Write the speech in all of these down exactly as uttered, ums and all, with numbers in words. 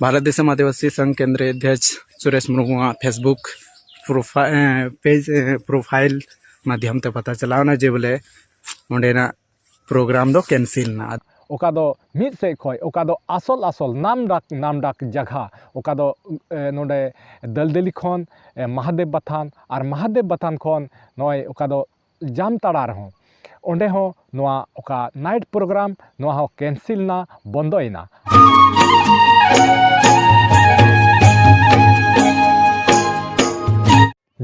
ᱵᱷᱟᱨᱚᱛ ᱫᱤᱥᱚᱢ ᱟᱹᱫᱤᱵᱟᱹᱥᱤ ᱥᱚᱝᱜᱷ ᱠᱮᱱᱫᱨᱤᱭᱚ ᱚᱫᱷᱭᱚᱠᱥ ᱥᱩᱨᱮᱥ ᱢᱩᱨᱢᱩᱣᱟᱜ ᱯᱷᱮᱥᱵᱩᱠ ᱯᱨᱚᱯᱷᱟ-, ᱮᱸ, ᱯᱮᱡᱽ, ᱮᱸ, ᱯᱨᱚᱯᱷᱟᱭᱤᱞ ᱢᱟᱫᱽᱫᱷᱚᱢ ᱛᱮ ᱯᱟᱛᱟ ᱪᱟᱞᱟᱣᱱᱟ ᱡᱮ ᱵᱚᱞᱮ ᱚᱸᱰᱮᱱᱟᱜ ᱯᱨᱳᱜᱨᱟᱢ ᱫᱚ ᱠᱮᱱᱥᱮᱞ ᱮᱱᱟ᱾ ᱚᱠᱟ ᱫᱚ ᱢᱤᱫ ᱥᱮᱫ ᱠᱷᱚᱱ ᱚᱠᱟ ᱫᱚ ᱟᱥᱚᱞ ᱟᱥᱚᱞ ᱱᱟᱢᱰᱟᱠ ᱱᱟᱢᱰᱟᱠ ᱡᱟᱭᱜᱟ, ᱚᱠᱟ ᱫᱚ, ᱮ, ᱱᱚᱰᱮ ᱫᱟᱹᱞᱫᱟᱹᱞᱤ ᱠᱷᱚᱱ, ᱮ, ᱢᱟᱦᱟᱫᱮᱵ ᱵᱟᱛᱷᱟᱱ ᱟᱨ ᱢᱟᱦᱟᱫᱮᱵ ᱵᱟᱛᱷᱟᱱ ᱠᱷᱚᱱ ᱱᱚᱜᱼᱚᱭ ᱚᱠᱟ ᱫᱚ ᱡᱟᱢᱛᱟᱲᱟ ᱨᱮᱦᱚᱸ, ᱚᱸᱰᱮ ᱦᱚᱸ ᱱᱚᱣᱟ ᱚᱠᱟ ᱱᱟᱭᱤᱴ ᱯᱨᱳᱜᱨᱟᱢ, ᱱᱚᱣᱟ ᱦᱚᱸ ᱠᱮᱱᱥᱮᱞ ᱮᱱᱟ, ᱵᱚᱱᱫᱚᱭᱮᱱᱟ᱾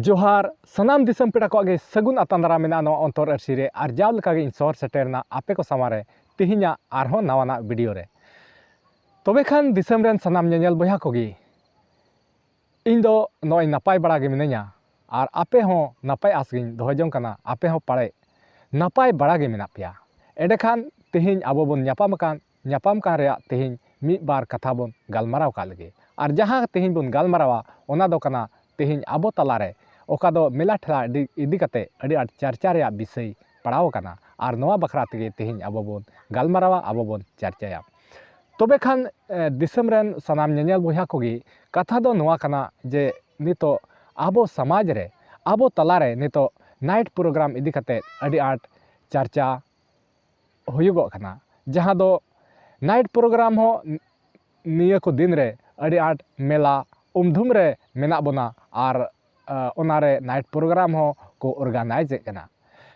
ᱡᱚᱦᱟᱨ, ᱥᱟᱱᱟᱢ ᱫᱤᱥᱚᱢ ᱯᱮᱲᱟ ᱠᱚᱣᱟᱜ ᱜᱮ ᱥᱟᱹᱜᱩᱱ ᱟᱛᱟᱝ ᱫᱟᱨᱟᱢ ᱢᱮᱱᱟᱜᱼᱟ ᱱᱚᱣᱟ ᱚᱱᱛᱚᱨ ᱟᱹᱨᱥᱤ ᱨᱮ᱾ ᱟᱨ ᱡᱟᱣ ᱞᱮᱠᱟᱜᱮ ᱤᱧ ᱥᱚᱦᱚᱨ ᱥᱮᱴᱮᱨ ᱮᱱᱟ ᱟᱯᱮ ᱠᱚ ᱥᱟᱢᱟᱝ ᱨᱮ ᱛᱮᱦᱮᱧᱟᱜ ᱟᱨᱦᱚᱸ ᱱᱟᱣᱟᱱᱟᱜ ᱵᱷᱤᱰᱤᱭᱳ ᱨᱮ᱾ ᱛᱚᱵᱮ ᱠᱷᱟᱱ ᱫᱤᱥᱚᱢ ᱨᱮᱱ ᱥᱟᱱᱟᱢ ᱧᱮᱧᱮᱞ ᱵᱚᱭᱦᱟ ᱠᱚᱜᱮ, ᱤᱧ ᱫᱚ ᱱᱚᱜᱼᱚᱭ ᱱᱟᱯᱟᱭ ᱵᱟᱲᱟ ᱜᱮ ᱢᱤᱱᱟᱹᱧᱟ, ᱟᱨ ᱟᱯᱮ ᱦᱚᱸ ᱱᱟᱯᱟᱭ ᱟᱥ ᱜᱤᱧ ᱫᱚᱦᱚ ᱡᱚᱝ ᱠᱟᱱᱟ, ᱟᱯᱮ ᱦᱚᱸ ᱯᱟᱲᱮ ᱱᱟᱯᱟᱭ ᱵᱟᱲᱟ ᱜᱮ ᱢᱮᱱᱟᱜ ᱯᱮᱭᱟ᱾ ᱮᱸᱰᱮᱠᱷᱟᱱ ᱛᱮᱦᱮᱧ ᱟᱵᱚ ᱵᱚᱱ ᱧᱟᱯᱟᱢ ᱟᱠᱟᱱ, ᱧᱟᱯᱟᱢ ᱠᱟᱱ ᱨᱮᱭᱟᱜ ᱛᱮᱦᱮᱧ ᱢᱤᱫ ᱵᱟᱨ ᱠᱟᱛᱷᱟ ᱵᱚᱱ ᱜᱟᱞᱢᱟᱨᱟᱣ ᱠᱟᱜ ᱞᱮᱜᱮ᱾ ᱟᱨ ᱡᱟᱦᱟᱸ ᱛᱮᱦᱮᱧ ᱵᱚᱱ ᱜᱟᱞᱢᱟᱨᱟᱣᱟ, ᱚᱱᱟ ᱫᱚ ᱠᱟᱱᱟ ᱛᱮᱦᱮᱧ ᱟᱵᱚ ᱛᱟᱞᱟᱨᱮ ᱚᱠᱟ ᱫᱚ ᱢᱮᱞᱟ ᱴᱷᱮᱞᱟ ᱤᱫᱤ, ᱤᱫᱤ ᱠᱟᱛᱮ ᱟᱹᱰᱤ ᱟᱸᱴ ᱪᱟᱨᱪᱟ ᱨᱮᱭᱟᱜ ᱵᱤᱥᱚᱭ ᱯᱟᱲᱟᱣ ᱟᱠᱟᱱᱟ᱾ ᱟᱨ ᱱᱚᱣᱟ ᱵᱟᱠᱷᱨᱟ ᱛᱮᱜᱮ ᱛᱮᱦᱮᱧ ᱟᱵᱚ ᱵᱚᱱ ᱜᱟᱞᱢᱟᱨᱟᱣᱟ, ᱟᱵᱚ ᱵᱚᱱ ᱪᱟᱨᱪᱟᱭᱟ᱾ ᱛᱚᱵᱮ ᱠᱷᱟᱱ, ᱮ, ᱫᱤᱥᱚᱢ ᱨᱮᱱ ᱥᱟᱱᱟᱢ ᱧᱮᱧᱮᱞ ᱵᱚᱭᱦᱟ ᱠᱚᱜᱮ, ᱠᱟᱛᱷᱟ ᱫᱚ ᱱᱚᱣᱟ ᱠᱟᱱᱟ ᱡᱮ ᱱᱤᱛᱚᱜ ᱟᱵᱚ ᱥᱚᱢᱟᱡᱽ ᱨᱮ, ᱟᱵᱚ ᱛᱟᱞᱟᱨᱮ ᱱᱤᱛᱚᱜ ᱱᱟᱭᱤᱴ ᱯᱨᱳᱜᱨᱟᱢ ᱤᱫᱤ ᱠᱟᱛᱮ ᱟᱹᱰᱤ ᱟᱸᱴ ᱪᱟᱨᱪᱟ ᱦᱩᱭᱩᱜᱚᱜ ᱠᱟᱱᱟ, ᱡᱟᱦᱟᱸ ᱫᱚ ᱱᱟᱭᱤᱴ ᱯᱨᱳᱜᱨᱟᱢ ᱦᱚᱸ ᱱᱤᱭᱟᱹ ᱠᱚ ᱫᱤᱱ ᱨᱮ ᱟᱹᱰᱤ ᱟᱸᱴ ᱢᱮᱞᱟ ᱩᱢᱫᱷᱩᱢ ᱨᱮ ᱢᱮᱱᱟᱜ ᱵᱚᱱᱟ, ᱟᱨ, ᱟ, ᱚᱱᱟᱨᱮ ᱱᱟᱭᱤᱴ ᱯᱨᱳᱜᱨᱟᱢ ᱦᱚᱸ ᱠᱚ ᱚᱨᱜᱟᱱᱟᱭᱤᱡᱽ ᱮᱫ ᱠᱟᱱᱟ᱾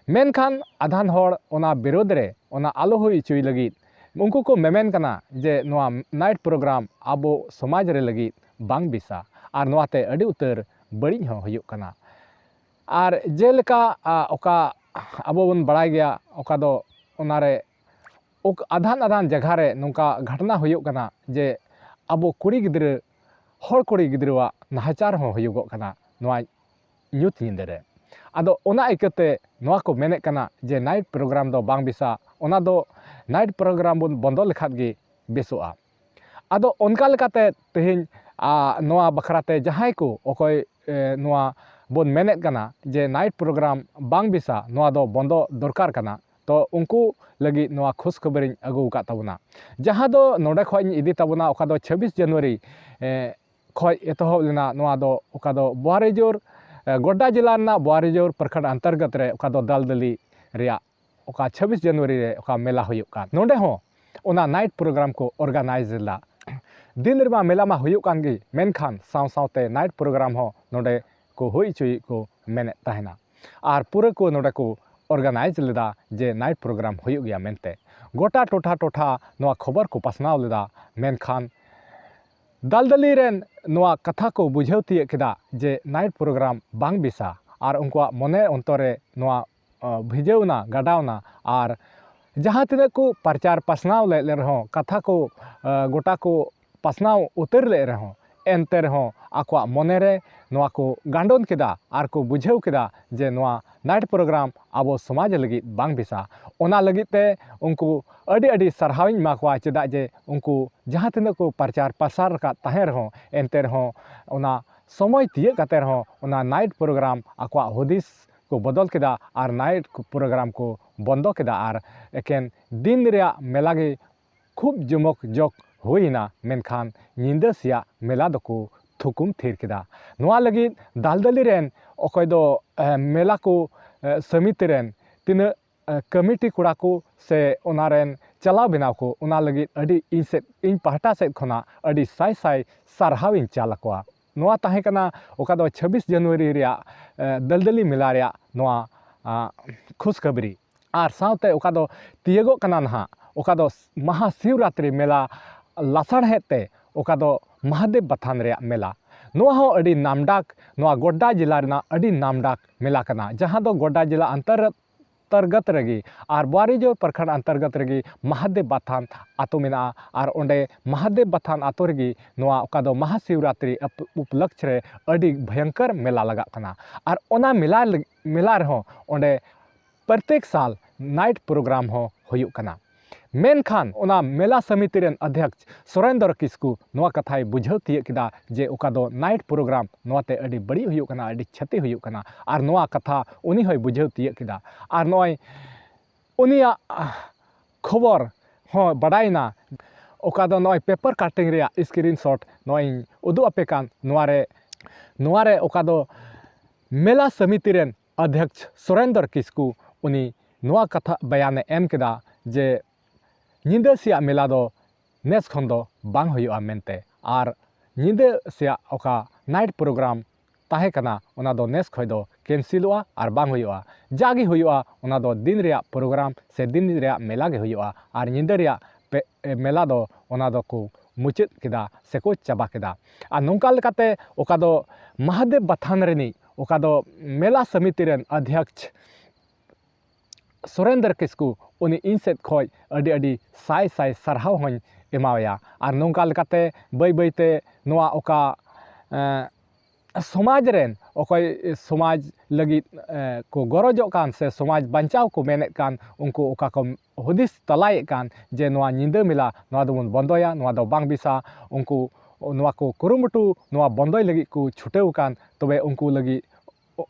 ᱢᱮᱱᱠᱷᱟᱱ ᱟᱫᱷᱟᱱ ᱦᱚᱲ ᱚᱱᱟ ᱵᱤᱨᱳᱫᱷ ᱨᱮ, ᱚᱱᱟ ᱟᱞᱚ ᱦᱩᱭ ᱦᱚᱪᱚᱭ ᱞᱟᱹᱜᱤᱫ ᱩᱱᱠᱩ ᱠᱚ ᱢᱮᱢᱮᱱ ᱠᱟᱱᱟ ᱡᱮ ᱱᱚᱣᱟ ᱱᱟᱭᱤᱴ ᱯᱨᱳᱜᱨᱟᱢ ᱟᱵᱚ ᱥᱚᱢᱟᱡᱽ ᱨᱮ ᱞᱟᱹᱜᱤᱫ ᱵᱟᱝ ᱵᱮᱥᱟ, ᱟᱨ ᱱᱚᱣᱟᱛᱮ ᱟᱹᱰᱤ ᱩᱛᱟᱹᱨ ᱵᱟᱹᱲᱤᱡ ᱦᱚᱸ ᱦᱩᱭᱩᱜ ᱠᱟᱱᱟ᱾ ᱟᱨ ᱡᱮᱞᱮᱠᱟ, ᱟ, ᱚᱠᱟ ᱟᱵᱚ ᱵᱚᱱ ᱵᱟᱲᱟᱭ ᱜᱮᱭᱟ, ᱚᱠᱟ ᱫᱚ ᱚᱱᱟᱨᱮ ᱚᱠ-, ᱟᱫᱷᱟᱱ ᱟᱫᱷᱟᱱ ᱡᱟᱭᱜᱟ ᱨᱮ ᱱᱚᱝᱠᱟ ᱜᱷᱚᱴᱚᱱᱟ ᱦᱩᱭᱩᱜ ᱠᱟᱱᱟ ᱡᱮ ᱟᱵᱚ ᱠᱩᱲᱤ ᱜᱤᱫᱽᱨᱟᱹ, ᱦᱚᱲ ᱠᱩᱲᱤ ᱜᱤᱫᱽᱨᱟᱹᱣᱟᱜ ᱱᱟᱦᱟᱪᱟᱨ ᱦᱚᱸ ᱦᱩᱭᱩᱜᱚᱜ ᱠᱟᱱᱟ ᱱᱚᱣᱟ ᱧᱩᱛ ᱧᱤᱫᱟᱹ ᱨᱮ᱾ ᱟᱫᱚ ᱚᱱᱟ ᱤᱠᱟᱹᱛᱮ ᱱᱚᱣᱟ ᱠᱚ ᱢᱮᱱᱮᱫ ᱠᱟᱱᱟ ᱡᱮ ᱱᱟᱭᱤᱴ ᱯᱨᱳᱜᱨᱟᱢ ᱫᱚ ᱵᱟᱝ ᱵᱮᱥᱟ, ᱚᱱᱟ ᱫᱚ ᱱᱟᱭᱤᱴ ᱯᱨᱳᱜᱨᱟᱢ ᱵᱚᱱ ᱵᱚᱱᱫᱚ ᱞᱮᱠᱷᱟᱱ ᱜᱮ ᱵᱮᱥᱚᱜᱼᱟ᱾ ᱟᱫᱚ ᱚᱱᱠᱟ ᱞᱮᱠᱟᱛᱮ ᱛᱮᱦᱮᱧ, ᱟ, ᱱᱚᱣᱟ ᱵᱟᱠᱷᱨᱟ ᱛᱮ ᱡᱟᱦᱟᱸᱭ ᱠᱚ ᱚᱠᱚᱭ, ᱮ, ᱱᱚᱣᱟ ᱵᱚᱱ ᱢᱮᱱᱮᱫ ᱠᱟᱱᱟ ᱡᱮ ᱱᱟᱭᱤᱴ ᱯᱨᱳᱜᱨᱟᱢ ᱵᱟᱝ ᱵᱮᱥᱟ, ᱱᱚᱣᱟ ᱫᱚ ᱵᱚᱱᱫᱚ ᱫᱚᱨᱠᱟᱨ ᱠᱟᱱᱟ, ᱛᱚ ᱩᱱᱠᱩ ᱞᱟᱹᱜᱤᱫ ᱱᱚᱣᱟ ᱠᱷᱩᱥ ᱠᱷᱚᱵᱚᱨᱤᱧ ᱟᱹᱜᱩ ᱟᱠᱟᱫ ᱛᱟᱵᱚᱱᱟ, ᱡᱟᱦᱟᱸ ᱫᱚ ᱱᱚᱰᱮ ᱠᱷᱚᱱ ᱤᱧ ᱤᱫᱤ ᱛᱟᱵᱚᱱᱟ, ᱚᱠᱟ ᱫᱚ ᱪᱷᱟᱵᱵᱤᱥ ᱡᱟᱱᱩᱣᱟᱨᱤ, ᱮ, ᱠᱷᱚᱱ ᱮᱛᱚᱦᱚᱵ ᱞᱮᱱᱟ᱾ ᱱᱚᱣᱟ ᱫᱚ ᱚᱠᱟ ᱫᱚ ᱵᱳᱣᱟᱨᱤᱡᱳᱨ, ᱮ, ᱜᱚᱰᱰᱟ ᱡᱮᱞᱟ ᱨᱮᱱᱟᱜ ᱵᱳᱣᱟᱨᱤᱡᱳᱨ ᱯᱨᱚᱠᱷᱚᱸᱰ ᱚᱱᱛᱚᱨᱜᱚᱛ ᱨᱮ ᱚᱠᱟ ᱫᱚ ᱫᱟᱞᱫᱟᱹᱞᱤ ᱨᱮᱭᱟᱜ ᱚᱠᱟ ᱪᱷᱟᱵᱵᱤᱥ ᱡᱟᱱᱩᱣᱟᱨᱤ ᱨᱮ ᱚᱠᱟ ᱢᱮᱞᱟ ᱦᱩᱭᱩᱜ ᱠᱟᱱ, ᱱᱚᱰᱮ ᱦᱚᱸ ᱚᱱᱟ night program ᱠᱚ organize ᱞᱮᱫᱟ᱾ ᱫᱤᱱ ᱨᱮᱢᱟ ᱢᱮᱞᱟ ᱢᱟ ᱦᱩᱭᱩᱜ ᱠᱟᱱ ᱜᱮ, ᱢᱮᱱᱠᱷᱟᱱ ᱥᱟᱶ ᱥᱟᱶᱛᱮ night program ᱦᱚᱸ ᱱᱚᱰᱮ ᱠᱚ ᱦᱩᱭ ᱦᱚᱪᱚᱭᱮᱫ ᱠᱚ ᱢᱮᱱᱮᱫ ᱛᱟᱦᱮᱱᱟ᱾ ᱟᱨ ᱯᱩᱨᱟᱹ ᱠᱚ ᱱᱚᱰᱮ ᱠᱚ organize ᱞᱮᱫᱟ ᱡᱮ night program ᱦᱩᱭᱩᱜ ᱜᱮᱭᱟ ᱢᱮᱱᱛᱮ᱾ ᱜᱚᱴᱟ ᱴᱚᱴᱷᱟ ᱴᱚᱴᱷᱟ ᱱᱚᱣᱟ ᱠᱷᱚᱵᱚᱨ ᱠᱚ ᱯᱟᱥᱱᱟᱣ ᱞᱮᱫᱟ, ᱢᱮᱱᱠᱷᱟᱱ ᱫᱟᱞᱫᱟᱞᱤ ᱨᱮᱱ ᱱᱚᱣᱟ ᱠᱟᱛᱷᱟ ᱠᱚ ᱵᱩᱡᱷᱟᱹᱣ ᱛᱤᱭᱟᱹᱜ ᱠᱮᱫᱟ ᱡᱮ night program ᱵᱟᱝ ᱵᱮᱥᱟ, ᱟᱨ ᱩᱱᱠᱩᱣᱟᱜ ᱢᱚᱱᱮ ᱚᱱᱛᱚᱨ ᱨᱮ ᱱᱚᱣᱟ, ᱟ, ᱵᱷᱤᱡᱟᱹᱣ ᱮᱱᱟ, ᱜᱟᱰᱟᱣ ᱮᱱᱟ᱾ ᱟᱨ ᱡᱟᱦᱟᱸ ᱛᱤᱱᱟᱹᱜ ᱠᱚ ᱯᱨᱚᱪᱟᱨ ᱯᱟᱥᱱᱟᱣ ᱞᱮᱫ ᱨᱮᱦᱚᱸ, ᱠᱟᱛᱷᱟ ᱠᱚ, ᱟ, ᱜᱚᱴᱟ ᱠᱚ ᱯᱟᱥᱱᱟᱣ ᱩᱛᱟᱹᱨ ᱞᱮᱫ ᱨᱮᱦᱚᱸ, ᱮᱱᱛᱮ ᱨᱮᱦᱚᱸ ᱟᱠᱚᱣᱟᱜ ᱢᱚᱱᱮ ᱨᱮ ᱱᱚᱣᱟ ᱠᱚ ᱜᱟᱱᱰᱚᱱ ᱠᱮᱫᱟ ᱟᱨ ᱠᱚ ᱵᱩᱡᱷᱟᱹᱣ ᱠᱮᱫᱟ ᱡᱮ ᱱᱚᱣᱟ night program ᱟᱵᱚ ᱥᱚᱢᱟᱡᱽ ᱞᱟᱹᱜᱤᱫ ᱵᱟᱝ ᱵᱮᱥᱟ᱾ ᱚᱱᱟ ᱞᱟᱹᱜᱤᱫ ᱛᱮ ᱩᱱᱠᱩ ᱟᱹᱰᱤ ᱟᱹᱰᱤ ᱥᱟᱨᱦᱟᱣᱤᱧ ᱮᱢᱟ ᱠᱚᱣᱟ, ᱪᱮᱫᱟᱜ ᱡᱮ ᱩᱱᱠᱩ ᱡᱟᱦᱟᱸ ᱛᱤᱱᱟᱹᱜ ᱠᱚ ᱯᱨᱚᱪᱟᱨ ᱯᱨᱚᱥᱟᱨ ᱟᱠᱟᱫ ᱛᱟᱦᱮᱸ ᱨᱮᱦᱚᱸ, ᱮᱱᱛᱮ ᱨᱮᱦᱚᱸ ᱚᱱᱟ ᱥᱚᱢᱚᱭ ᱛᱤᱭᱟᱹᱜ ᱠᱟᱛᱮ ᱨᱮᱦᱚᱸ ᱚᱱᱟ night program ᱟᱠᱚᱣᱟᱜ ᱦᱩᱫᱤᱥ ᱠᱚ ᱵᱚᱫᱚᱞ ᱠᱮᱫᱟ ᱟᱨ night program ᱠᱚ ᱵᱚᱱᱫᱚ ᱠᱮᱫᱟ ᱟᱨ ᱮᱠᱮᱱ ᱫᱤᱱ ᱨᱮᱭᱟᱜ ᱢᱮᱞᱟ ᱜᱮ ᱠᱷᱩᱵ ᱡᱚᱢᱚᱠ ᱡᱚᱠ ᱦᱩᱭ ᱮᱱᱟ, ᱢᱮᱱᱠᱷᱟᱱ ᱧᱤᱫᱟᱹ ᱥᱮᱭᱟᱜ ᱢᱮᱞᱟ ᱫᱚᱠᱚ ᱛᱷᱩᱠᱩᱢ ᱛᱷᱤᱨ ᱠᱮᱫᱟ᱾ ᱱᱚᱣᱟ ᱞᱟᱹᱜᱤᱫ ᱫᱟᱞᱫᱟᱞᱤ ᱨᱮᱱ ᱚᱠᱚᱭ ᱫᱚ, ᱮ, ᱢᱮᱞᱟ ᱠᱚ, ᱮ, ᱥᱚᱢᱤᱛᱤ ᱨᱮᱱ ᱛᱤᱱᱟᱹᱜ, ᱮ, ᱠᱚᱢᱤᱴᱤ ᱠᱚᱲᱟ ᱠᱚ ᱥᱮ ᱚᱱᱟ ᱨᱮᱱ ᱪᱟᱞᱟᱣ ᱵᱮᱱᱟᱣ ᱠᱚ, ᱚᱱᱟ ᱞᱟᱹᱜᱤᱫ ᱟᱹᱰᱤ ᱤᱧ ᱥᱮᱫ, ᱤᱧ ᱯᱟᱦᱴᱟ ᱥᱮᱫ ᱠᱷᱚᱱᱟᱜ ᱟᱹᱰᱤ ᱥᱟᱭ ᱥᱟᱭ ᱥᱟᱨᱦᱟᱣ ᱤᱧ ᱪᱟᱞ ᱟᱠᱚᱣᱟ᱾ ᱱᱚᱣᱟ ᱛᱟᱦᱮᱸ ᱠᱟᱱᱟ ᱚᱠᱟ ᱫᱚ ᱪᱷᱟᱵᱵᱤᱥ ᱡᱟᱱᱩᱣᱟᱨᱤ ᱨᱮᱭᱟᱜ, ᱮ, ᱫᱟᱞᱫᱟᱞᱤ ᱢᱮᱞᱟ ᱨᱮᱭᱟᱜ ᱱᱚᱣᱟ, ᱟ, ᱠᱷᱩᱥᱠᱷᱟᱵᱽᱨᱤ᱾ ᱟᱨ ᱥᱟᱶᱛᱮ ᱚᱠᱟ ᱫᱚ ᱛᱤᱭᱟᱹᱜᱚᱜ ᱠᱟᱱᱟ ᱱᱟᱦᱟᱜ, ᱚᱠᱟ ᱫᱚ ᱢᱟᱦᱟ ᱥᱤᱵᱨᱟᱛᱨᱤ ᱢᱮᱞᱟ ᱞᱟᱥᱟᱲᱦᱮᱫ ᱛᱮ, ᱚᱠᱟ ᱫᱚ ᱢᱟᱦᱟᱫᱮᱵ ᱵᱟᱛᱷᱟᱱ ᱨᱮᱭᱟᱜ ᱢᱮᱞᱟ᱾ ᱱᱚᱣᱟ ᱦᱚᱸ ᱟᱹᱰᱤ ᱱᱟᱢᱰᱟᱠ, ᱱᱚᱣᱟ ᱜᱚᱰᱰᱟ ᱡᱮᱞᱟ ᱨᱮᱱᱟᱜ ᱟᱹᱰᱤ ᱱᱟᱢᱰᱟᱠ ᱢᱮᱞᱟ ᱠᱟᱱᱟ, ᱡᱟᱦᱟᱸ ᱫᱚ ᱜᱚᱰᱰᱟ ᱡᱮᱞᱟ ᱚᱱᱛᱚᱨ-, ᱚᱱᱛᱚᱨᱜᱚᱛ ᱨᱮᱜᱮ ᱟᱨ ᱵᱳᱣᱟᱨᱤᱡᱳᱨ ᱯᱨᱚᱠᱷᱚᱸᱰ ᱚᱱᱛᱚᱨᱜᱚᱛ ᱨᱮᱜᱮ ᱢᱟᱦᱟᱫᱮᱵ ᱵᱟᱛᱷᱟᱱ ᱟᱛᱳ ᱢᱮᱱᱟᱜᱼᱟ᱾ ᱟᱨ ᱚᱸᱰᱮ ᱢᱟᱦᱟᱫᱮᱵ ᱵᱟᱛᱷᱟᱱ ᱟᱛᱳ ᱨᱮᱜᱮ ᱱᱚᱣᱟ ᱚᱠᱟ ᱫᱚ ᱢᱟᱦᱟ ᱥᱤᱵᱨᱟᱛᱨᱤ ᱩᱯ-, ᱩᱯᱞᱚᱠᱷ ᱨᱮ ᱟᱹᱰᱤ ᱵᱷᱚᱭᱚᱝᱠᱚᱨ ᱢᱮᱞᱟ ᱞᱟᱜᱟᱜ ᱠᱟᱱᱟ᱾ ᱟᱨ ᱚᱱᱟ ᱢᱮᱞᱟ ᱞᱟᱹᱜ-, ᱢᱮᱞᱟ ᱨᱮᱦᱚᱸ ᱚᱸᱰᱮ ᱯᱨᱚᱛᱮᱠ ᱥᱟᱞ night program ᱦᱚᱸ ᱦᱩᱭᱩᱜ ᱠᱟᱱᱟ᱾ ᱢᱮᱱᱠᱷᱟᱱ ᱚᱱᱟ ᱢᱮᱞᱟ ᱥᱚᱢᱤᱛᱤ ᱨᱮᱱ ᱚᱫᱷᱭᱚᱠᱥ ᱥᱩᱨᱮᱱᱫᱨᱚ ᱠᱤᱥᱠᱩ ᱱᱚᱣᱟ ᱠᱟᱛᱷᱟᱭ ᱵᱩᱡᱷᱟᱹᱣ ᱛᱤᱭᱟᱹᱜ ᱠᱮᱫᱟ ᱡᱮ ᱚᱠᱟ ᱫᱚ night program, ᱱᱚᱣᱟᱛᱮ ᱟᱹᱰᱤ ᱵᱟᱹᱲᱤᱡ ᱦᱩᱭᱩᱜ ᱠᱟᱱᱟ, ᱟᱹᱰᱤ ᱠᱷᱚᱛᱤ ᱦᱩᱭᱩᱜ ᱠᱟᱱᱟ, ᱟᱨ ᱱᱚᱣᱟ ᱠᱟᱛᱷᱟ ᱩᱱᱤ ᱦᱚᱸᱭ ᱵᱩᱡᱷᱟᱹᱣ ᱛᱤᱭᱟᱹᱜ ᱠᱮᱫᱟ᱾ ᱟᱨ ᱱᱚᱜᱼᱚᱭ ᱩᱱᱤᱭᱟᱜ ᱠᱷᱚᱵᱚᱨ ᱦᱚᱸ ᱵᱟᱰᱟᱭᱮᱱᱟ᱾ ᱚᱠᱟ ᱫᱚ ᱱᱚᱜᱼᱚᱭ ᱯᱮᱯᱟᱨ ᱠᱟᱴᱤᱝ ᱨᱮᱭᱟᱜ ᱥᱠᱨᱤᱱ ᱥᱚᱴ ᱱᱚᱜᱼᱚᱭ ᱤᱧ ᱩᱫᱩᱜ ᱟᱯᱮ ᱠᱟᱱ, ᱱᱚᱣᱟ ᱨᱮ ᱱᱚᱣᱟ ᱨᱮ ᱚᱠᱟ ᱫᱚ ᱢᱮᱞᱟ ᱥᱚᱢᱤᱛᱤ ᱨᱮᱱ ᱚᱫᱷᱭᱚᱠᱥ ᱥᱩᱨᱮᱱᱫᱨᱚ ᱠᱤᱥᱠᱩ, ᱩᱱᱤ ᱱᱚᱣᱟ ᱠᱟᱛᱷᱟ ᱵᱟᱭᱟᱱᱮ ᱮᱢ ᱠᱮᱫᱟ ᱡᱮ ᱧᱤᱫᱟᱹ ᱥᱮᱭᱟᱜ ᱢᱮᱞᱟ ᱫᱚ ᱱᱮᱥ ᱠᱷᱚᱱ ᱫᱚ ᱵᱟᱝ ᱦᱩᱭᱩᱜᱼᱟ ᱢᱮᱱᱛᱮ, ᱟᱨ ᱧᱤᱫᱟᱹ ᱥᱮᱭᱟᱜ ᱚᱠᱟ ᱱᱟᱭᱤᱴ ᱯᱨᱳᱜᱨᱟᱢ ᱛᱟᱦᱮᱸ ᱠᱟᱱᱟ, ᱚᱱᱟ ᱫᱚ ᱱᱮᱥ ᱠᱷᱚᱱ ᱫᱚ ᱠᱮᱱᱥᱮᱞᱚᱜᱼᱟ ᱟᱨ ᱵᱟᱝ ᱦᱩᱭᱩᱜᱼᱟ᱾ ᱡᱟᱜᱮ ᱦᱩᱭᱩᱜᱼᱟ, ᱚᱱᱟ ᱫᱚ ᱫᱤᱱ ᱨᱮᱭᱟᱜ ᱯᱨᱳᱜᱨᱟᱢ ᱥᱮ ᱫᱤᱱ ᱨᱮᱭᱟᱜ ᱢᱮᱞᱟ ᱜᱮ ᱦᱩᱭᱩᱜᱼᱟ, ᱟᱨ ᱧᱤᱫᱟᱹ ᱨᱮᱭᱟᱜ ᱯᱮ-, ᱢᱮᱞᱟ ᱫᱚ ᱚᱱᱟ ᱫᱚᱠᱚ ᱢᱩᱪᱟᱹᱫ ᱠᱮᱫᱟ ᱥᱮᱠᱚ ᱪᱟᱵᱟ ᱠᱮᱫᱟ᱾ ᱟᱨ ᱱᱚᱝᱠᱟ ᱞᱮᱠᱟᱛᱮ ᱚᱠᱟ ᱫᱚ ᱢᱟᱦᱟᱫᱮᱵ ᱵᱟᱛᱷᱟᱱ ᱨᱤᱱᱤᱡ ᱚᱠᱟ ᱫᱚ ᱢᱮᱞᱟ ᱥᱚᱢᱤᱛᱤ ᱨᱮᱱ ᱚᱫᱷᱭᱚᱠᱥ ᱥᱩᱨᱮᱱᱫᱨᱚ ᱠᱤᱥᱠᱩ, ᱩᱱᱤ ᱤᱧ ᱥᱮᱫ ᱠᱷᱚᱱ ᱟᱹᱰᱤ ᱟᱹᱰᱤ ᱥᱟᱭ ᱥᱟᱭ ᱥᱟᱨᱦᱟᱣ ᱦᱚᱸᱧ ᱮᱢᱟᱣᱟᱭᱟ᱾ ᱟᱨ ᱱᱚᱝᱠᱟ ᱞᱮᱠᱟᱛᱮ ᱵᱟᱹᱭ ᱵᱟᱹᱭᱛᱮ ᱱᱚᱣᱟ ᱚᱠᱟ, ᱮᱸ, ᱥᱚᱢᱟᱡᱽ ᱨᱮᱱ ᱚᱠᱚᱭ ᱥᱚᱢᱟᱡᱽ ᱞᱟᱹᱜᱤᱫ, ᱮᱸ, ᱠᱚ ᱜᱚᱨᱚᱡᱚᱜ ᱠᱟᱱ ᱥᱮ ᱥᱚᱢᱟᱡᱽ ᱵᱟᱧᱪᱟᱣ ᱠᱚ ᱢᱮᱱᱮᱫ ᱠᱟᱱ, ᱩᱱᱠᱩ ᱚᱠᱟ ᱠᱚ ᱦᱩᱫᱤᱥ ᱛᱟᱞᱟᱭᱮᱫ ᱠᱟᱱ ᱡᱮ ᱱᱚᱣᱟ ᱧᱤᱫᱟᱹ ᱢᱮᱞᱟ, ᱱᱚᱣᱟ ᱫᱚᱵᱚᱱ ᱵᱚᱱᱫᱚᱭᱟ, ᱱᱚᱣᱟ ᱫᱚ ᱵᱟᱝ ᱵᱮᱥᱟ, ᱩᱱᱠᱩ ᱱᱚᱣᱟ ᱠᱚ ᱠᱩᱨᱩᱢᱩᱴᱩ, ᱱᱚᱣᱟ ᱵᱚᱱᱫᱚᱭ ᱞᱟᱹᱜᱤᱫ ᱠᱚ ᱪᱷᱩᱴᱟᱹᱣ ᱟᱠᱟᱱ, ᱛᱚᱵᱮ ᱩᱱᱠᱩ ᱞᱟᱹᱜᱤᱫ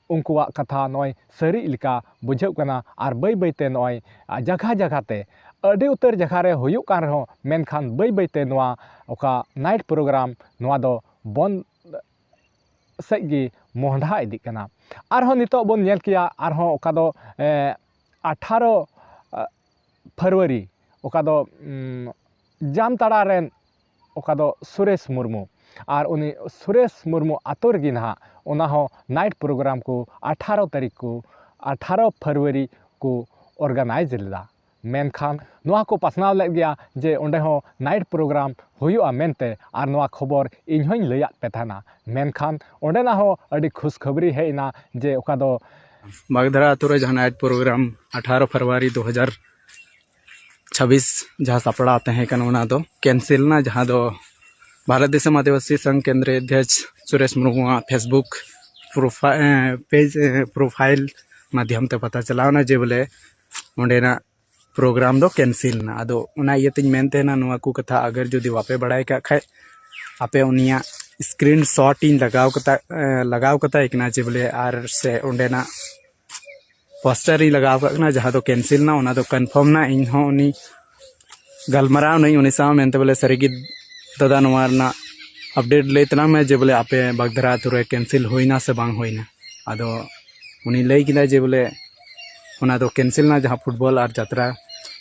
ᱩᱱᱠᱩᱣᱟᱜ ᱠᱟᱛᱷᱟ ᱱᱚᱜᱼᱚᱭ ᱥᱟᱹᱨᱤ ᱞᱮᱠᱟ ᱵᱩᱡᱷᱟᱹᱜ ᱠᱟᱱᱟ᱾ ᱟᱨ ᱵᱟᱹᱭ ᱵᱟᱹᱭᱛᱮ ᱱᱚᱜᱼᱚᱭ ᱡᱟᱭᱜᱟ ᱡᱟᱭᱜᱟ ᱛᱮ ᱟᱹᱰᱤ ᱩᱛᱟᱹᱨ ᱡᱟᱭᱜᱟ ᱨᱮ ᱦᱩᱭᱩᱜ ᱠᱟᱱ ᱨᱮᱦᱚᱸ, ᱢᱮᱱᱠᱷᱟᱱ ᱵᱟᱹᱭ ᱵᱟᱹᱭᱛᱮ ᱱᱚᱣᱟ ᱚᱠᱟ ᱱᱟᱭᱤᱴ ᱯᱨᱳᱜᱨᱟᱢ, ᱱᱚᱣᱟ ᱫᱚ ᱵᱚᱱᱫ ᱥᱮᱫ ᱜᱮ ᱢᱚᱦᱰᱟ ᱤᱫᱤᱜ ᱠᱟᱱᱟ᱾ ᱟᱨᱦᱚᱸ ᱱᱤᱛᱚᱜ ᱵᱚᱱ ᱧᱮᱞ ᱠᱮᱭᱟ, ᱟᱨᱦᱚᱸ ᱚᱠᱟ ᱫᱚ, ᱮ, ᱟᱴᱷᱟᱨᱚ, ᱟ, ᱯᱷᱮᱵᱽᱨᱩᱣᱟᱨᱤ, ᱚᱠᱟ ᱫᱚ, ᱩᱢ, ᱡᱟᱢᱛᱟᱲᱟ ᱨᱮᱱ ᱚᱠᱟ ᱫᱚ ᱥᱩᱨᱮᱥ ᱢᱩᱨᱢᱩ, ᱟᱨ ᱩᱱᱤ ᱥᱩᱨᱮᱥ ᱢᱩᱨᱢᱩ ᱟᱛᱳ ᱨᱮᱜᱮ ᱱᱟᱦᱟᱜ ᱚᱱᱟ ᱦᱚᱸ ᱱᱟᱭᱤᱴ ᱯᱨᱳᱜᱨᱟᱢ ᱠᱚ ᱟᱴᱷᱟᱨᱚ ᱛᱟᱹᱨᱤᱠᱷ ᱠᱚ, ᱟᱴᱷᱟᱨᱚ ᱯᱷᱮᱵᱽᱨᱩᱣᱟᱨᱤ ᱠᱚ ᱚᱨᱜᱟᱱᱟᱭᱤᱡᱽ ᱞᱮᱫᱟ᱾ ᱢᱮᱱᱠᱷᱟᱱ ᱱᱚᱣᱟ ᱠᱚ ᱯᱟᱥᱱᱟᱣ ᱞᱮᱫ ᱜᱮᱭᱟ ᱡᱮ ᱚᱸᱰᱮ ᱦᱚᱸ ᱱᱟᱭᱤᱴ ᱯᱨᱳᱜᱨᱟᱢ ᱦᱩᱭᱩᱜᱼᱟ ᱢᱮᱱᱛᱮ, ᱟᱨ ᱱᱚᱣᱟ ᱠᱷᱚᱵᱚᱨ ᱤᱧ ᱦᱚᱸᱧ ᱞᱟᱹᱭᱟᱫ ᱯᱮ ᱛᱟᱦᱮᱱᱟ᱾ ᱢᱮᱱᱠᱷᱟᱱ ᱚᱸᱰᱮᱱᱟᱜ ᱦᱚᱸ ᱟᱹᱰᱤ ᱠᱷᱩᱥᱠᱷᱟᱹᱵᱽᱨᱤ ᱦᱮᱡ ᱮᱱᱟ ᱡᱮ ᱚᱠᱟ ᱫᱚ ᱵᱟᱜᱽᱫᱷᱟᱨᱟ ᱟᱛᱳ ᱨᱮ ᱡᱟᱦᱟᱸ ᱱᱟᱭᱤᱴ ᱯᱨᱳᱜᱨᱟᱢ ᱟᱴᱷᱟᱨᱚ ᱯᱷᱮᱵᱽᱨᱩᱣᱟᱨᱤ ᱫᱩ ᱦᱟᱡᱟᱨ ᱪᱷᱟᱵᱵᱤᱥ ᱡᱟᱦᱟᱸ ᱥᱟᱯᱲᱟᱣ ᱛᱟᱦᱮᱸ ᱠᱟᱱᱟ, ᱚᱱᱟ ᱫᱚ ᱠᱮᱱᱥᱮᱞ ᱮᱱᱟ, ᱡᱟᱦᱟᱸ ᱫᱚ ᱵᱷᱟᱨᱚᱛ ᱫᱤᱥᱚᱢ ᱟᱹᱫᱤᱵᱟᱹᱥᱤ ᱥᱚᱝᱜᱷ ᱠᱮᱱᱫᱨᱤᱭᱚ ᱚᱫᱷᱭᱚᱠᱥ ᱥᱩᱨᱮᱥ ᱢᱩᱨᱢᱩᱣᱟᱜ ᱯᱷᱮᱥᱵᱩᱠ ᱯᱨᱚᱯᱷᱟ-, ᱮᱸ, ᱯᱮᱡᱽ, ᱮᱸ, ᱯᱨᱚᱯᱷᱟᱭᱤᱞ ᱢᱟᱫᱽᱫᱷᱚᱢ ᱛᱮ ᱯᱟᱛᱟ ᱪᱟᱞᱟᱣᱱᱟ ᱡᱮ ᱵᱚᱞᱮ ᱚᱸᱰᱮᱱᱟᱜ ᱯᱨᱳᱜᱨᱟᱢ ᱫᱚ ᱠᱮᱱᱥᱮᱞ ᱮᱱᱟ᱾ ᱟᱫᱚ ᱚᱱᱟ ᱤᱭᱟᱹᱛᱮᱧ ᱢᱮᱱ ᱛᱟᱦᱮᱱᱟ, ᱱᱚᱣᱟ ᱠᱚ ᱠᱟᱛᱷᱟ ᱟᱜᱟᱨ ᱡᱩᱫᱤ ᱵᱟᱯᱮ ᱵᱟᱲᱟᱭ ᱠᱟᱜ ᱠᱷᱟᱡ, ᱟᱯᱮ ᱩᱱᱤᱭᱟᱜ ᱥᱠᱨᱤᱱ ᱥᱚᱴ ᱤᱧ ᱞᱟᱜᱟᱣ ᱠᱟᱛᱟ-, ᱮᱸ, ᱞᱟᱜᱟᱣ ᱠᱟᱛᱟᱭ ᱠᱟᱱᱟ ᱡᱮ ᱵᱚᱞᱮ, ᱟᱨ ᱥᱮ ᱚᱸᱰᱮᱱᱟᱜ ᱯᱳᱥᱴᱟᱨ ᱤᱧ ᱞᱟᱜᱟᱣ ᱟᱠᱟᱫ ᱠᱟᱱᱟ, ᱡᱟᱦᱟᱸ ᱫᱚ ᱠᱮᱱᱥᱮᱞ ᱮᱱᱟ, ᱚᱱᱟ ᱫᱚ ᱠᱚᱱᱯᱷᱟᱨᱢ ᱮᱱᱟ᱾ ᱤᱧ ᱦᱚᱸ ᱩᱱᱤ ᱜᱟᱞᱢᱟᱨᱟᱣ ᱮᱱᱟᱹᱧ ᱩᱱᱤ ᱥᱟᱶ, ᱢᱮᱱᱛᱮ ᱵᱚᱞᱮ, "ᱥᱟᱹᱨᱤᱜᱮ ᱫᱟᱫᱟ, ᱱᱚᱣᱟ ᱨᱮᱱᱟᱜ ᱟᱯᱰᱮᱴ ᱞᱟᱹᱭ ᱛᱟᱞᱟᱝ ᱢᱮ ᱡᱮ ᱵᱚᱞᱮ ᱟᱯᱮ ᱵᱟᱜᱽᱫᱷᱟᱨᱟ ᱟᱹᱛᱩ ᱨᱮ ᱠᱮᱱᱥᱮᱞ ᱦᱩᱭᱱᱟ ᱥᱮ ᱵᱟᱝ ᱦᱩᱭᱱᱟ?" ᱟᱫᱚ ᱩᱱᱤ ᱞᱟᱹᱭ ᱠᱮᱫᱟᱭ ᱡᱮ ᱵᱚᱞᱮ ᱚᱱᱟ ᱫᱚ ᱠᱮᱱᱥᱮᱞ ᱮᱱᱟ, ᱡᱟᱦᱟᱸ ᱯᱷᱩᱴᱵᱚᱞ ᱟᱨ ᱡᱟᱛᱨᱟ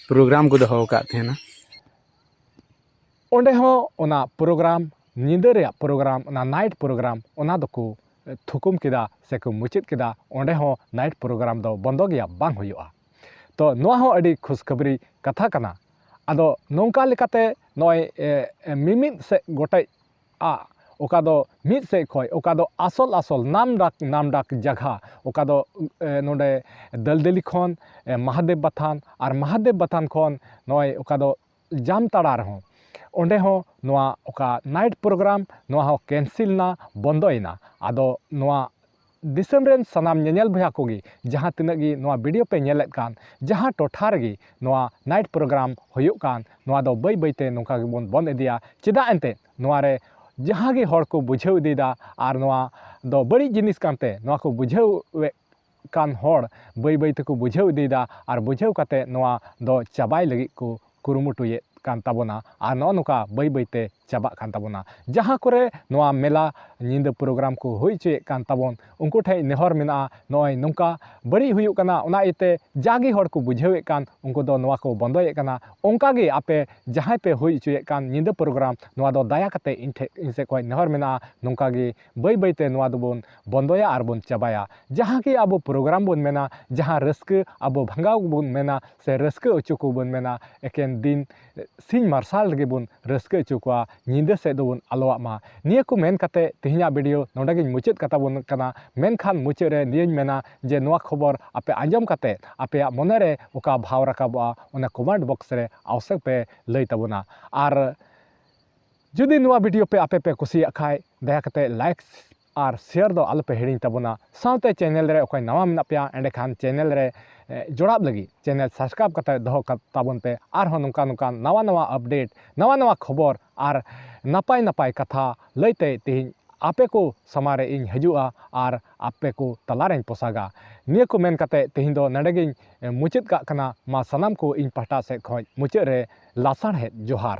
ᱯᱨᱳᱜᱨᱟᱢ ᱠᱚ ᱫᱚᱦᱚ ᱟᱠᱟᱫ ᱛᱟᱦᱮᱱᱟ᱾ ᱚᱸᱰᱮ ᱦᱚᱸ ᱚᱱᱟ ᱯᱨᱳᱜᱨᱟᱢ, ᱧᱤᱫᱟᱹ ᱨᱮᱭᱟᱜ ᱯᱨᱳᱜᱨᱟᱢ, ᱚᱱᱟ ᱱᱟᱭᱤᱴ ᱯᱨᱳᱜᱨᱟᱢ, ᱚᱱᱟ ᱫᱚᱠᱚ ᱛᱷᱩᱠᱩᱢ ᱠᱮᱫᱟ ᱥᱮᱠᱚ ᱢᱩᱪᱟᱹᱫ ᱠᱮᱫᱟ᱾ ᱚᱸᱰᱮ ᱦᱚᱸ ᱱᱟᱭᱤᱴ ᱯᱨᱳᱜᱨᱟᱢ ᱫᱚ ᱵᱚᱱᱫᱚ ᱜᱮᱭᱟ, ᱵᱟᱝ ᱦᱩᱭᱩᱜᱼᱟ᱾ ᱛᱚ, ᱱᱚᱣᱟ ᱦᱚᱸ ᱟᱹᱰᱤ ᱠᱷᱩᱥᱠᱷᱟᱵᱽᱨᱤ ᱠᱟᱛᱷᱟ ᱠᱟᱱᱟ᱾ ᱟᱫᱚ ᱱᱚᱝᱠᱟ ᱞᱮᱠᱟᱛᱮ ᱱᱚᱜᱼᱚᱭ, ᱮ, ᱮ, ᱢᱤᱢᱤᱫ ᱥᱮᱫ ᱜᱚᱴᱮᱡ ᱟ, ᱚᱠᱟ ᱫᱚ ᱢᱤᱫ ᱥᱮᱫ ᱠᱷᱚᱱ, ᱚᱠᱟ ᱫᱚ ᱟᱥᱚᱞ ᱟᱥᱚᱞ ᱱᱟᱢᱰᱟᱠ ᱱᱟᱢᱰᱟᱠ ᱡᱟᱭᱜᱟ, ᱚᱠᱟ ᱫᱚ, ᱮ, ᱱᱚᱰᱮ ᱫᱟᱹᱞᱫᱟᱹᱞᱤ ᱠᱷᱚᱱ, ᱮ, ᱢᱟᱦᱟᱫᱮᱵ ᱵᱟᱛᱷᱟᱱ, ᱟᱨ ᱢᱟᱦᱟᱫᱮᱵ ᱵᱟᱛᱷᱟᱱ ᱠᱷᱚᱱ ᱱᱚᱜᱼᱚᱭ ᱚᱠᱟ ᱫᱚ ᱡᱟᱢᱛᱟᱲᱟ ᱨᱮᱦᱚᱸ, ᱚᱸᱰᱮ ᱦᱚᱸ ᱱᱚᱣᱟ ᱚᱠᱟ ᱱᱟᱭᱤᱴ ᱯᱨᱳᱜᱨᱟᱢ, ᱱᱚᱣᱟ ᱦᱚᱸ ᱠᱮᱱᱥᱮᱞ ᱮᱱᱟ, ᱵᱚᱱᱫᱚᱭᱮᱱᱟ᱾ ᱟᱫᱚ ᱱᱚᱣᱟ ᱫᱤᱥᱚᱢ ᱨᱮᱱ ᱥᱟᱱᱟᱢ ᱧᱮᱧᱮᱞ ᱵᱚᱭᱦᱟ ᱠᱚᱜᱮ, ᱡᱟᱦᱟᱸ ᱛᱤᱱᱟᱹᱜ ᱜᱮ ᱱᱚᱣᱟ ᱵᱷᱤᱰᱤᱭᱳ ᱯᱮ ᱧᱮᱞᱮᱫ ᱠᱟᱱ, ᱡᱟᱦᱟᱸ ᱴᱚᱴᱷᱟ ᱨᱮᱜᱮ ᱱᱚᱣᱟ ᱱᱟᱭᱤᱴ ᱯᱨᱳᱜᱨᱟᱢ ᱦᱩᱭᱩᱜ ᱠᱟᱱ, ᱱᱚᱣᱟ ᱫᱚ ᱵᱟᱹᱭ ᱵᱟᱹᱭᱛᱮ ᱱᱚᱝᱠᱟ ᱜᱮᱵᱚᱱ ᱵᱚᱱᱫ ᱤᱫᱤᱭᱟ᱾ ᱪᱮᱫᱟᱜ ᱮᱱᱛᱮᱫ ᱱᱚᱣᱟ ᱨᱮ ᱡᱟᱦᱟᱸ ᱜᱮ ᱦᱚᱲ ᱠᱚ ᱵᱩᱡᱷᱟᱹᱣ ᱤᱫᱤᱭᱮᱫᱟ, ᱟᱨ ᱱᱚᱣᱟ ᱫᱚ ᱵᱟᱹᱲᱤᱡ ᱡᱤᱱᱤᱥ ᱠᱟᱱᱛᱮ, ᱱᱚᱣᱟ ᱠᱚ ᱵᱩᱡᱷᱟᱹᱣᱮᱫ ᱠᱟᱱ ᱦᱚᱲ ᱵᱟᱹᱭ ᱵᱟᱹᱭ ᱛᱮᱠᱚ ᱵᱩᱡᱷᱟᱹᱣ ᱤᱫᱤᱭᱮᱫᱟ, ᱟᱨ ᱵᱩᱡᱷᱟᱹᱣ ᱠᱟᱛᱮ ᱱᱚᱣᱟ ᱫᱚ ᱪᱟᱵᱟᱭ ᱞᱟᱹᱜᱤᱫ ᱠᱚ ᱠᱩᱨᱩᱢᱩᱴᱩᱭᱮᱫ ᱠᱟᱱ ᱛᱟᱵᱚᱱᱟ᱾ ᱟᱨ ᱱᱚᱜᱼᱚ ᱱᱚᱝᱠᱟ ᱵᱟᱹᱭ ᱵᱟᱹᱭᱛᱮ ᱪᱟᱵᱟᱜ ᱠᱟᱱ ᱛᱟᱵᱚᱱᱟ᱾ ᱡᱟᱦᱟᱸ ᱠᱚᱨᱮ ᱱᱚᱣᱟ ᱢᱮᱞᱟ ᱧᱤᱫᱟᱹ ᱯᱨᱳᱜᱨᱟᱢ ᱠᱚ ᱦᱩᱭ ᱦᱚᱪᱚᱭᱮᱫ ᱠᱟᱱ ᱛᱟᱵᱚᱱ, ᱩᱱᱠᱩ ᱴᱷᱮᱱ ᱱᱮᱦᱚᱨ ᱢᱮᱱᱟᱜᱼᱟ, ᱱᱚᱜᱼᱚᱭ ᱱᱚᱝᱠᱟ ᱵᱟᱹᱲᱤᱡ ᱦᱩᱭᱩᱜ ᱠᱟᱱᱟ, ᱚᱱᱟ ᱤᱭᱟᱹᱛᱮ ᱡᱟᱜᱮ ᱦᱚᱲ ᱠᱚ ᱵᱩᱡᱷᱟᱹᱣᱮᱫ ᱠᱟᱱ, ᱩᱱᱠᱩ ᱫᱚ ᱱᱚᱣᱟ ᱠᱚ ᱵᱚᱱᱫᱚᱭᱮᱫ ᱠᱟᱱᱟ᱾ ᱚᱱᱠᱟ ᱜᱮ ᱟᱯᱮ ᱡᱟᱦᱟᱸᱭ ᱯᱮ ᱦᱩᱭ ᱦᱚᱪᱚᱭᱮᱫ ᱠᱟᱱ ᱧᱤᱫᱟᱹ ᱯᱨᱳᱜᱨᱟᱢ, ᱱᱚᱣᱟ ᱫᱚ ᱫᱟᱭᱟ ᱠᱟᱛᱮ ᱤᱧ ᱴᱷᱮᱱ, ᱤᱧ ᱥᱮᱫ ᱠᱷᱚᱱ ᱱᱮᱦᱚᱨ ᱢᱮᱱᱟᱜᱼᱟ, ᱱᱚᱝᱠᱟ ᱜᱮ ᱵᱟᱹᱭ ᱵᱟᱹᱭᱛᱮ ᱱᱚᱣᱟ ᱫᱚᱵᱚᱱ ᱵᱚᱱᱫᱚᱭᱟ ᱟᱨ ᱵᱚᱱ ᱪᱟᱵᱟᱭᱟ᱾ ᱡᱟᱦᱟᱸ ᱜᱮ ᱟᱵᱚ ᱯᱨᱳᱜᱨᱟᱢ ᱵᱚᱱ ᱢᱮᱱᱟ, ᱡᱟᱦᱟᱸ ᱨᱟᱹᱥᱠᱟᱹ ᱟᱵᱚ ᱵᱷᱟᱸᱜᱟᱣ ᱵᱚᱱ ᱢᱮᱱᱟ ᱥᱮ ᱨᱟᱹᱥᱠᱟᱹ ᱦᱚᱪᱚ ᱠᱚᱵᱚᱱ ᱢᱮᱱᱟ, ᱮᱠᱮᱱ ᱫᱤᱱ ᱥᱤᱧ ᱢᱟᱨᱥᱟᱞ ᱨᱮᱜᱮ ᱵᱚᱱ ᱨᱟᱹᱥᱠᱟᱹ ᱦᱚᱪᱚ ᱠᱚᱣᱟ, ᱧᱤᱫᱟᱹ ᱥᱮᱫ ᱫᱚᱵᱚᱱ ᱟᱞᱚᱣᱟᱜ ᱢᱟ᱾ ᱱᱤᱭᱟᱹ ᱠᱚ ᱢᱮᱱ ᱠᱟᱛᱮ ᱛᱮᱦᱮᱧᱟᱜ ᱵᱷᱤᱰᱤᱭᱳ ᱱᱚᱰᱮ ᱜᱤᱧ ᱢᱩᱪᱟᱹᱫ ᱠᱟᱛᱟ ᱵᱚᱱ ᱠᱟᱱᱟ᱾ ᱢᱮᱱᱠᱷᱟᱱ ᱢᱩᱪᱟᱹᱫ ᱨᱮ ᱱᱤᱭᱟᱹᱧ ᱢᱮᱱᱟ ᱡᱮ ᱱᱚᱣᱟ ᱠᱷᱚᱵᱚᱨ ᱟᱯᱮ ᱟᱸᱡᱚᱢ ᱠᱟᱛᱮ ᱟᱯᱮᱭᱟᱜ ᱢᱚᱱᱮ ᱨᱮ ᱚᱠᱟ ᱵᱷᱟᱣ ᱨᱟᱠᱟᱵᱚᱜᱼᱟ, ᱚᱱᱟ ᱠᱚᱢᱮᱱᱴ ᱵᱚᱠᱥ ᱨᱮ ᱟᱣᱥᱮᱠ ᱯᱮ ᱞᱟᱹᱭ ᱛᱟᱵᱚᱱᱟ᱾ ᱟᱨ ᱡᱩᱫᱤ ᱱᱚᱣᱟ ᱵᱷᱤᱰᱤᱭᱳ ᱯᱮ ᱟᱯᱮ ᱯᱮ ᱠᱩᱥᱤᱭᱟᱜ ᱠᱷᱟᱡ, ᱫᱟᱭᱟ ᱠᱟᱛᱮ ᱞᱟᱭᱤᱠ ᱟᱨ ᱥᱮᱭᱟᱨ ᱫᱚ ᱟᱞᱚᱯᱮ ᱦᱤᱲᱤᱧ ᱛᱟᱵᱚᱱᱟ᱾ ᱥᱟᱶᱛᱮ ᱪᱮᱱᱮᱞ ᱨᱮ ᱚᱠᱚᱭ ᱱᱟᱣᱟ ᱢᱮᱱᱟᱜ ᱯᱮᱭᱟ, ᱮᱸᱰᱮᱠᱷᱟᱱ ᱪᱮᱱᱮᱞ ᱨᱮ, ᱮ, ᱡᱚᱲᱟᱣ ᱞᱟᱹᱜᱤᱫ ᱪᱮᱱᱮᱞ ᱥᱟᱵᱥᱠᱨᱟᱭᱤᱵ ᱠᱟᱛᱮ ᱫᱚᱦᱚ ᱠᱟ-, ᱛᱟᱵᱚᱱ ᱯᱮ᱾ ᱟᱨᱦᱚᱸ ᱱᱚᱝᱠᱟ ᱱᱚᱝᱠᱟ ᱱᱟᱣᱟ ᱱᱟᱣᱟ ᱟᱯᱰᱮᱴ, ᱱᱟᱣᱟ ᱱᱟᱣᱟ ᱠᱷᱚᱵᱚᱨ ᱟᱨ ᱱᱟᱯᱟᱭ ᱱᱟᱯᱟᱭ ᱠᱟᱛᱷᱟ ᱞᱟᱹᱭᱛᱮ ᱛᱮᱦᱮᱧ ᱟᱯᱮ ᱠᱚ ᱥᱟᱢᱟᱝ ᱨᱮ ᱤᱧ ᱦᱤᱡᱩᱜᱼᱟ ᱟᱨ ᱟᱯᱮ ᱠᱚ ᱛᱟᱞᱟ ᱨᱮᱧ ᱯᱚᱥᱟᱜᱟ᱾ ᱱᱤᱭᱟᱹ ᱠᱚ ᱢᱮᱱ ᱠᱟᱛᱮ ᱛᱮᱦᱮᱧ ᱫᱚ ᱱᱚᱰᱮ ᱜᱤᱧ ᱢᱩᱪᱟᱹᱫ ᱠᱟᱜ ᱠᱟᱱᱟ᱾ ᱢᱟ ᱥᱟᱱᱟᱢ ᱠᱚ ᱤᱧ ᱯᱟᱦᱴᱟ ᱥᱮᱫ ᱠᱷᱚᱱ ᱢᱩᱪᱟᱹᱫ ᱨᱮ ᱞᱟᱥᱟᱲᱦᱮᱫ ᱡᱚᱦᱟᱨ᱾